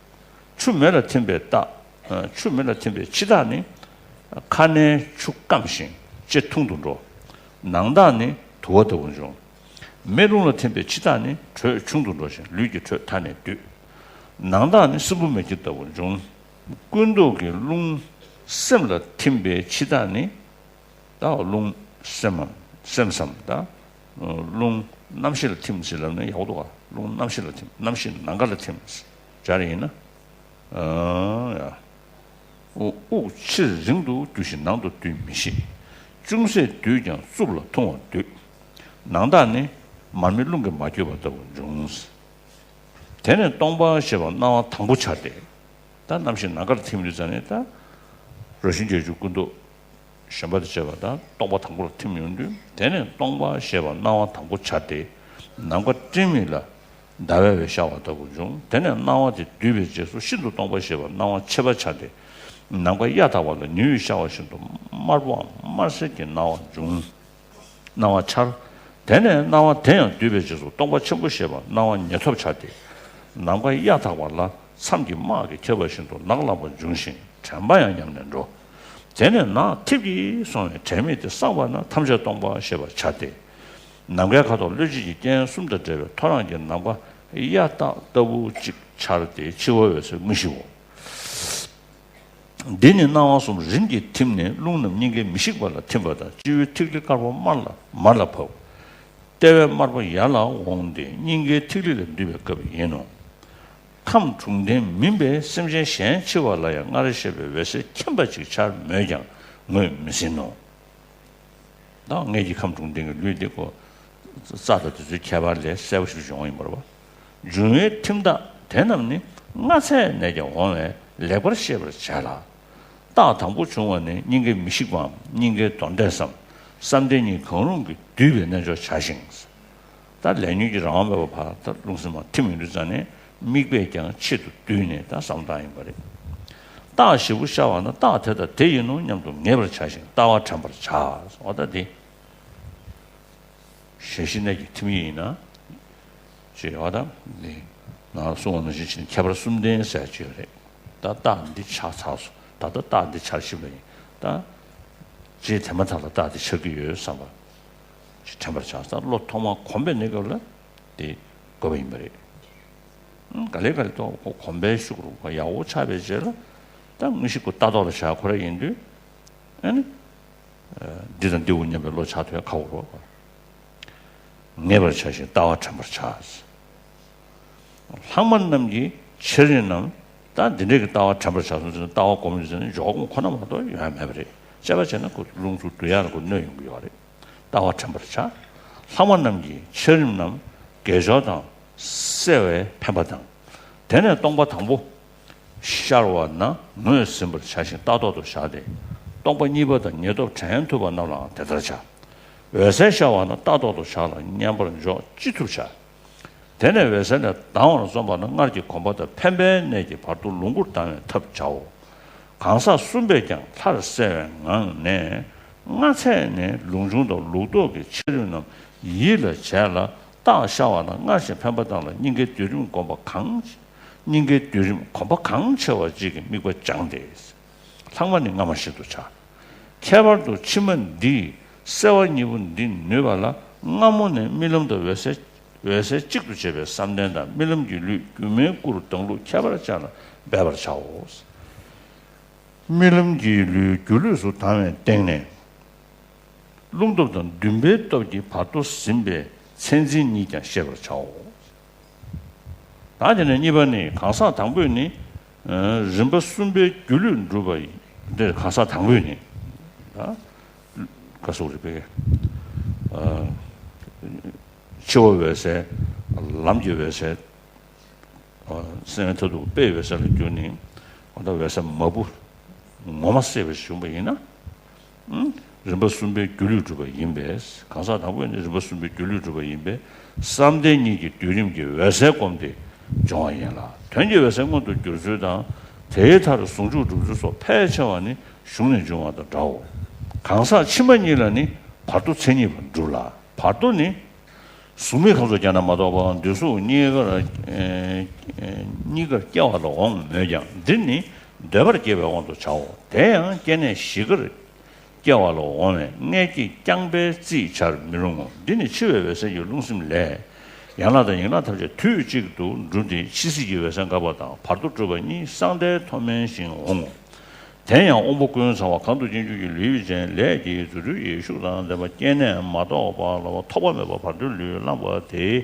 ཆུ་མེ་ལ་ཐིམ་པའི་རྟགས། ཆུ་མེ་ལ་ཐིམ་པའི་ཕྱི་རྟགས་ནི། ཁ་སྣའི་ཆུ་སྐམ་ཞིང་ལྕེ་ཐུང་དུ་འགྲོ། ནང་རྟགས་ནི་དུ་བ་ལྟ་བུ་འབྱུང་། མེ་རླུང་ལ་ཐིམ་པའི་ཕྱི་རྟགས་ནི་དྲོད་ཆུང་དུ་འགྲོ་ཞིང་ལུས་ཀྱི་དྲོད་མཐའ་ནས་སྡུད། ནང་རྟགས་ནི་སྲིན་བུ་མེ་ཁྱེར་ལྟ་བུ་འབྱུང་། ཀུན་རྟོག་གི་རླུང་སེམས་ལ་ཐིམ་པའི་ཕྱི་རྟགས་ནི། ད་རླུང་སེམས་སམ་སེམས་སམ་ད། རླུང་རྣམ་ཤེས་ལ་ཐིམ་ཟེར་ལབ་ན་ཡག་པོ་འདུག་ག་རླུང་རྣམ་ཤེས་ལ་ཐིམ། རྣམ་ཤེས་ནམ་མཁའ་ལ་ཐིམ་སྦྱར་ཡིན་ན། ཨ་ཡ། དབུགས་དབུགས་ཕྱིར་རིང་དུ་རྒྱུ་ཞིང་ནང་དུ་སྡུད་མི་ཤེས། ཅུང་ཟད་སྡུད་ཀྱང་རྩུབ་ལ་ཐུང་བར་སྡུད། ནང་རྟགས་ནི་མར་མེ་རླུང་གིས་མ་བསྐྱོད་པ་ལྟ་བུ་འབྱུང་། དེ་ནས་སྟོང་པ་ཞེས་པ་སྣང་བ་དང་པོ་འཆར་ཏེ། ད་རྣམ་ཤེས་ནམ་མཁར་ཐིམ་དུས་ཙམ་ནས་ད། རང་བཞིན་བརྒྱད་ཅུ་ཀུན་རྟོག་ཞེན་པ་དང་བཅས་པ་ད་སྟོང་པ་དང་པོ་ལ་ཐིམ་ཡོང་དུས། དེ་ནས་སྟོང་པ་ཞེས་པ་སྣང་བ་དང་པོ་འཆར་ཏེ། ནམ་མཁའ་སྤྲིན་མིག་ལ་ཟླ་བའི་འོད་ཤར་བ་ལྟ་བུ་འབྱུང་། དེ་ནས་སྣང་བ་དེ་བསྡུས་པའི་རྗེས་སུ་ཤིན་ཏུ་སྟོང་པ་ཞེས་པ་སྣང་བ་ཕྱེད་པ་འཆར་ཏེ། ནམ་མཁའ་གཡའ་དག་པ་ལ་ཉི་འོད་ཤར་བ་བཞིན་དུ་དམར་པོའམ་དམར་སེར་གྱི་སྣང་བ་འབྱུང་། སྣང་བ་འཆར། དེ་ནས་སྣང་བ་དེ་ཡང་བསྡུས་པའི་རྗེས་སུ་སྟོང་པ་ཆེན་པོ་ཞེས་པ་སྣང་བ་ཉེར་ཐོབ་འཆར་ཏེ། ནམ་མཁའ་གཡའ་དག་པ་ལ་མཚམས་ཀྱི་སྨག་གིས་ཁྱབ་པ་བཞིན་དུ་ནག་ལངས་པ་འབྱུང་ཞིང་དྲན་པ་ཡང་ཉམས་ནས་འགྲོ། དེ་ནས་ནག་ཐིབས་ཀྱིས་སོང་བའི་དྲན་མེད་དེ་སངས་པ་ན་ཐམས་ཅད་སྟོང་པ་ཞེས་པ་འཆར་ཏེ། ནམ་མཁའི་ཁ་དོག་བློ་སྐྱེད་ཀྱི་རྐྱེན་གསུམ་དང་འབྲེལ་བའི་ཐོ་རངས་ཀྱི་ནམ་མཁའ་གཡའ་དག་ལྟ་བུ་གཅིག་འཆར་ཏེ་འཆི་བ་འོད་གསལ་དངོས་གཞིའོ། འདི་ནི་སྣང་བ་གསུམ་རིམ་གྱིས་ཐིམ་ནས་རླུང་རྣམས་སྙིང་གའི་མི་ཤིགས་པ་ལ་ཐིམ་པ་དང་སྤྱི་བོའི་ཐིག་ལེ་དཀར་པོ་དམར་ལ་མར་ལ་བབས། ལྟེ་བའི་དམར་པོ་ཡར་ལ་འོངས་ཏེ་སྙིང་གའི་ཐིག་ལེ་ལ་འདུས་པའི་སྐབས་ཡིན་ནོ། ཁམས་དྲུག་ལྡན་མིན་པའི་སེམས་ཅན་གཞན་འཆི་བ་ལ་ཡང་སྔར་བཤད་པའི་འོད་གསལ་མཁྱེན་པ་ཅིག་འཆར་མོད་ཀྱང་ངོས་མི་ཟིན་ནོ། ད་ངེད་ཀྱི་ཁམས་དྲུག་ལྡན་གྱི་ལུས་འདི་ཀོ་རྩ་དང་དེ་ཚོའི་ཁྱད་པར་ལས་གསལ་པོ་ཞིག་འབྱུང་བ་ཡིན་པ་རེད་པ། འབྱུང་བའི་ཐིམ་རྟགས་དེ་རྣམས་ནི་སྔ་ཚད་ནས་ཀྱང་འོང་བས་ལེགས་པར་ཤེས་པར་བྱ་ལ། རྟགས་དང་པོ་བྱུང་བ་ནི་སྙིང་གའི་མི་ཤིགས་པའམ་སྙིང་གའི་གདོན་འདྲེ་སམ་བསམ་གཏན་གཉིས་གང་རུང་གིས་བསྡུས་པའི་རྣལ་འབྱོར་བྱ་ཞིང་། ད་ལས་ཉོན་གྱི་རང་དབང་མེད་པ་བར་ད་རླུང་སེམས་མ་ཐིམ་ཡོང་དུས་ཙམ་ནས་མིག་པས་ཀྱང་ཆེད་དུ་བསྡུས་ནས་ད་བསམ་སྟངས་ཡིན་པ་རེད། རྟགས་བཞི་པོ་ཤར་བ་ན་རྟགས་དེ་དང་དེ་ཡིན་ནོ་སྙམ་དུ་ངེས་པར་བྱ་ཞིང་ལྟ་བ་དྲན་པར་བྱ། འོ་ད་དེ། ཞལ་བཞི་གནས་ཀྱི་ཐིམ་ཡིག་ཡིན་ན། ཅེས་པ་དང་ནི། ནང་གསུངས་པ་ནང་བཞིན་བྱས་ནས་ཁྱད་པར་གསུམ་ལྡན་ཟེར་གྱི་ཡོད་རེད། ད་རྟགས་འདི་ཆགས་ཚར་སོང་། ད་ལྟ་རྟགས་འདི་འཆར་བཞིན་པ་ཡིན། ད། རྗེས་དེ་མ་ཐག་ལ་རྟགས་འདི་འཆར་གྱི་ཡོད་བསམ་པ། ཞིག་དྲན་པར་བྱ། ད་བློ་ཐོག་མར་གོམས་པའི་གནས་སྐབས་ལ་དེ་དགོས་པ་ཡིན་པ་རེད། ག་ལེ་ག་ལེ་ཐོག་གོམས་པའི་ཤུགས་རུ་ཡག་པོ་ཆགས་པའི་རྗེས་ལ། ད་དངོས་གཞི་ཀོ་ལྟ་རྟོག་ལ་བྱ་ཁོ་ར་ཡིན་དུས། ཨ་ནི། འདི་དང་འདི་འོ་སྙམ་པའི་བློ་ཆགས་ཐུབ་ཡ་ཁག་པོ་རེད་པ། ངེས་པར་བྱ་ཞིང་ལྟ་བ་དྲན་པར་བྱ། ལྷག་མ་རྣམས་ཀྱི་ཆེར་རིམ་རྣམས། ད་འདི་འདྲའི་གི་ལྟ་བ་དྲན་པར་བྱ་སོང་ཟེར་ན་ལྟ་བ་སྒོམ་ཡོད་ཟེར་ན་འཇོག་སྒོམ་ཁོ་ན་མ་གཏོགས་ཡོང་ཡ་མེད་པ་རེད། དཔྱད་པ་བྱས་ན་ཁོ་རླུང་འཚུབ་བསྡུ་ཡ་ལ་ཁོ་གནོད་ཡོང་གི་ཡོད་རེད། ལྟ་བ་དྲན་པར་བྱ། ལྷག་མ་རྣམས་ཀྱི་ཆེར་རིམ་རྣམས་དགེ་སྦྱོར་དང་བསྲེ་བའི་འཕེན་པ་དང་། དེ་ནས་སྟོང་པ་དང་པོ། ཤར་བ་ན་ངོས་ཟིན་པར་བྱ་ཞིང་ལྟ་རྟོག་ཏུ་བཞག་སྟེ། སྟོང་པ་གཉིས་པ་དང་ཉེར་ཐོབ་དྲན་ཐུབ་པ་རྣམས་ལའང་དེ་ལྟར་བྱ། འོད་གསལ་ཤར་བ་ན་ལྟ་རྟོག་ཏུ་བཞག་ལ་མཉམ་པར་འཇོག་ཅི་ཐུབ་བྱ། དེ་ནས་འོད་གསལ་ལས་ལྡང་བར་འཛོམས་པ་ན་སྔར་གྱི་གོམས་པ་དང་འཕེན་པའི་གནད་ཀྱིས་བར་དུ་ལོངས་སྐུར་ལྡང་བའི་ཐབས་བྱའོ། གང་ཟག་གསུམ་པས་ཀྱང་མཐར་གསལ་བའི་ངང་ནས། སྔ་ཚད་ནས་ལུགས་འབྱུང་དང་ལུགས་ལྡོག་གི་ཆེར་རིམ་རྣམས་ཡིད་ལ་བྱས་ལ། རྟགས་ཤར་བ་ན་སྔར་བཞིན་འཕེན་པ་བཏང་ལ་སྙིང་གའི་སྡུད་རིམ་བསྒོམ་པ་གང་། སྙིང་གའི་སྡུད་རིམ་གོམས་པ་གང་ཆེ་བ་ཅིག་གིས་དམིགས་པ་སྦྱངས་ཏེ། ལྷག་མ་ནི་སྔ་མ་བཞིན་དུ་བྱ། ཁྱད་པར་དུ་ཕྱི་མ་འདིས་གསལ་བ་གཉིས་པོ་འདི་ནུས་པ་ལ་སྔ་མོ་ནས་རྨི་ལམ་དང་འོད་གསལ། འོད་གསལ་གཅིག་ཏུ་བྱེད་པའི་བསམ་གཏན་དང་རྨི་ལམ་གྱི་ལུས་སྒྱུ་མའི་སྐུ་རུ་ལྡང་ལུགས་ཁྱད་པར་ཅན་ལ་འབད་པར་བྱའོ། རྨི་ལམ་གྱི་ལུས་སྒྱུ་ལུས་སུ་ལྡང་བའི་སྟེང་ནས། རླུང་སྟོབས་དང་འདུན་པའི་སྟོབས་ཀྱིས་བར་དོ་ཟིན་པའི་མཚན་འཛིན་གཉིས་ཀྱང་ཤེས་པར་བྱའོ། ད་དེ་ནས་གཉིས་པ་ནི་གང་ཟག་དང་པོས་ནི། རིམ་པ་གསུམ་པའི་སྒྱུ་ལུས་འགྲུབ་པ་ཡིན། འདིར་གང་ཟག་དང་པོས་ནི། ད། ག་སོགས་རིག་པའི། འཆི་བ་འོད་གསལ། ལམ་གྱི་འོད་གསལ། སེམས་མཐར་ཐུག་དཔེའི་འོད་གསལ་ལ་གྱུར་ནས། འོ་ད་འོད་གསལ་མ་བུ་ངོ་མ་གསལ་བར་བྱུང་བ་ཡིན་ན། རིམ་པ་གསུམ་པའི་སྒྱུ་ལུས་གྲུབ་པ་ཡིན་པས། གང་ཟག་དང་པོ་ནི་རིམ་པ་གསུམ་པའི་སྒྱུ་ལུས་གྲུབ་པ་ཡིན་པས། བསམ་གཏན་གཉིས་ཀྱི་སྡུད་རིམ་གྱི་འོད་གསལ་བསྒོམས་ཏེ་སྦྱོང་བ་ཡིན་ལ། དོན་གྱི་འོད་གསལ་མངོན་དུ་གྱུར་ཚུལ་དང་། དེའི་མཐར་ཟུང་འཇུག་སྒྲུབ་ཚུལ་སོགས་ཕལ་ཆེ་བ་ནི་གཞུང་ནས་འབྱུང་བ་དང་འདྲའོ། གང་ཟག་ཕྱི་མ་གཉིས་ལ་ནི་བར་དོ་མཚན་ཉིད་པར་འགྲུབ་ལ། བར་དོ་ནི། གཟུགས་མེད་ཁམས་སུ་སྐྱེས་ན་མ་གཏོགས་པ། འདོད་གཟུགས་གཉིས་ཀར་ཨེ་ཨེ་གཉིས་ཀར་སྐྱེ་བ་ལ་འོང་མོད་ཀྱང་། འདིར་ནི་འདོད་པར་སྐྱེ་བའི་དབང་དུ་བྱའོ། དེ་ཡང་སྐྱེ་གནས་བཞི་ཀར་སྐྱེ་བ་ལ་འོང་བས། མངལ་སྐྱེས་རྐྱང་པས་རྩིས་བྱར་མི་རུང་ངོ་། འདི་ནི་འཆི་བའི་འོད་གསལ་གྱི་རླུང་སེམས་ལས། ཡན་ལག་དང་ཡན་ལག་ཐམས་ཅད་དུས་གཅིག་ཏུ་འགྲུབ་སྟེ། འཆི་སྲིད་ཀྱི་འོད་གསལ་འགག་པ་དང་བར་དོ་གྲུབ་པ་གཉིས་སྲང་མཐའི་མཐོ་དམན་ཞིང་འོང་ངོ་། དེ་ཡང་དབང་པོ་ཀུན་ཚང་བ་གང་དུ་སྐྱེ་འགྱུར་གྱི་ལུས་ཅན་ལས་ཀྱི་རྫུ་འཕྲུལ་གྱི་ཤུགས་དང་ལྡན་པ་སྐྱེ་གནས་མ་གཏོགས་པ་ལ་ཐོགས་པ་མེད་པ་བར་དོའི་ལུས་བླངས་པ་དེའི་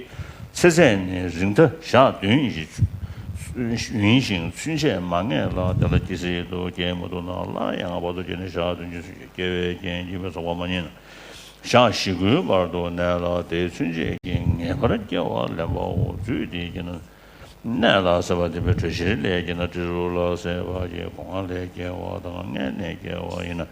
ཚེ་ཚད་ནི་རིང་མཐའ་ཞག་བདུན་ཡིན་ཞིང་། ཚུན་ཆད་མ་ངེས་ལ། དེ་ལ་ཇི་སྲིད་དུ་སྐྱེ་མི་ཐུབ་ན་སླར་ཡང་བར་དོ་སྐྱེ་ནས་ཞག་བདུན་ཅུ་སོགས་ཀྱི་སྐྱེ་བའི་རྐྱེན་གྱིས་མི་ཚོགས་པ་མ་རྙེད་ན། ཞག་བཞི་དགུའི་བར་དུ་གནས་ལ། དེའི་ཚུན་ཆད་ཀྱི་ངེས་པར་སྐྱེ་བ་ལེན་པའོ། རྫུས་ཏེ་སྐྱེ་ན། གནས་ལ་ཟད་པ་ལྡན་པའི་དྲོད་གཤེར་ལས་སྐྱེས་ན། སྤྲིན་རུ་ལ་ཟད་པ་གྱི་སྒོ་ང་ལས་སྐྱེ་བ་དང་། མངལ་ནས་སྐྱེ་བ་ཡིན་ན།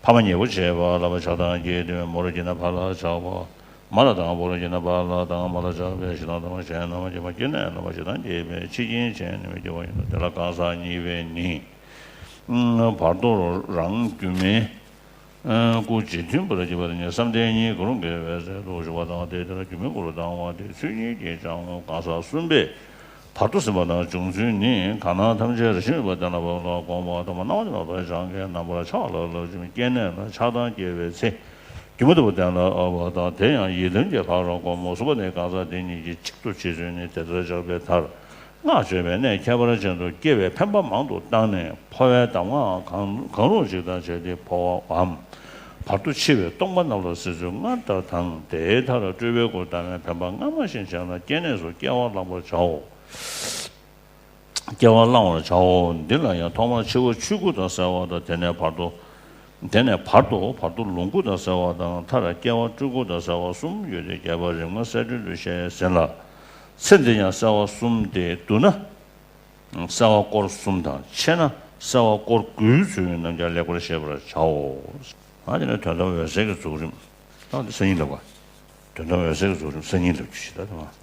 ཕ་མ་ཉེ་པོ་བྱེད་པ་ལ་ཆགས་སྡང་སྐྱེས་ཏེ། མོ་རུ་སྐྱེས་ན་ཕ་ལ་ཆགས་པ། མ་ལ་སྡང་བ་རུ་སྐྱེས་ན་ཕ་ལ་སྡང་། མ་ལ་ཆགས་པས་ཞེ་སྡང་སྡང་བ་གཞན་རྣམས་སྐྱེས་པ། སྐྱེ་གནས་རྣམ་པ་ཞེ་སྡང་སྐྱེས་པས་འཆི་རྐྱེན་གཞན་རྣམས་སྐྱེ་བ་ཡིན་ནོ། དེ་ལ་གང་ཟག་གཉིས་པས་ནི། བར་དོ་རང་རྒྱུ་མེད། སྐུ་རྗེས་མཐུན་པར་བགྱིས་པ་ནི་བསམ་གཏན་གཉིས་ཀུན་དགའ་བའི་ཚལ་དུ་བཞུགས་པ་དང་། དེ་དེ་ལ་རྒྱུ་མེད་སྐུ་རུ་ལྡང་བ་དེ་ཚུལ་གཉིས་ཀྱིས་སྦྱང་ངོ་། གང་ཟག་གསུམ་པས་བར་དོ་ཟིན་པ་དང་བྱུང་ཚུལ་ནི། གང་སྣང་ཐམས་ཅད་རང་བཞིན་མེད་པར་གཏན་ལ་ཕབ་པ་ལ་དགོངས་པ་དང་། སྣང་བ་མེད་པར་སྦྱང་མཁན་རྣམ་པར་ཆགས་ལ་བསླབ་ཅིང་། སྐྱེ་གནས་ལ་ཆགས་སྡང་སྐྱེ་བའི་ཚེ། རྒྱུ་མ་བཏུབ་པ་གཏན་ལ་དབབ་པ་དང་། དེ་ཡང་ཡིད་ལྡན་གྱི་ཕ་རོལ་གོམས་པ་གསུམ་པ་ནི། གང་ཟག་དེ་གཉིས་ཀྱིས་གཅིག་ཏུ་བྱེད་ཚུལ་ནི། དེ་ལྟར་སྦྱངས་པའི་མཐར། སྔགས་བརྗོད་པའི་གནས་ཁྱད་པར་ཅན་དུ་སྐྱེ་བའི་འཕེན་པ་མང་དུ་བཏང་ནས། འཕོ་བའི་གདམས་ངག་གང་གང་རུང་ཅིག་དང་བཅས་ཏེ་འཕོ་བའམ། བར་དུ་འཆི་བའི་སྟོང་པ་རྣམས་ལ་གཟིགས་ཚུལ་སྔར་ལྟར་དང་། དེའི་མཐར་སྤྲུལ་པའི་སྐུ་བལྟམས་པའི་འཕེན་པ་སྔ་མ་བཞིན་བྱས་ན། སྐྱེ་གནས་སུ་སྐྱེ་བ་བླང་བར་བྱའོ། སྐྱེ་བ་བླང་བར་བྱའོ། འདི་ལ་ཡང་ཐོག་མར་འཆི་བ་ཆོས་སྐུ་དང་གསལ་བ་དང་། དེ་ནས་བར་དོ། དེ་ནས་བར་དོ་བར་དོ་ལོངས་སྐུ་དང་གསལ་བ་དང་། མཐར་སྐྱེ་བ་སྤྲུལ་སྐུ་དང་གསལ་བ་གསུམ་ཡོད་དེ། རྒྱས་པར་རིམ་ལྔ་གསལ་སྒྲོན་དུ་བཤད་ཟིན་ལ། ཚེ་འདིར་ཡང་གསལ་བ་གསུམ་སྟེ། བསྡུ་ན་གསལ་བ་སྐོར་གསུམ་དང་། ཕྱེ་ན་གསལ་བ་སྐོར་དགུའི་ཚུལ་རྣམས་ཀྱང་ལེགས་པར་ཤེས་པར་བྱའོ། ཨ་དེ་ནས་དོན་དམ་འོད་གསལ་གྱི་རྫོགས་རིམ། ཨ་དེ་གསར་རྙིང་ལབ་པ། དོན་དམ་འོད་གསལ་གྱི་རྫོགས་རིམ་གསར་རྙིང་ལབ་རྒྱུ་ཞིག་ད་དེ་མ།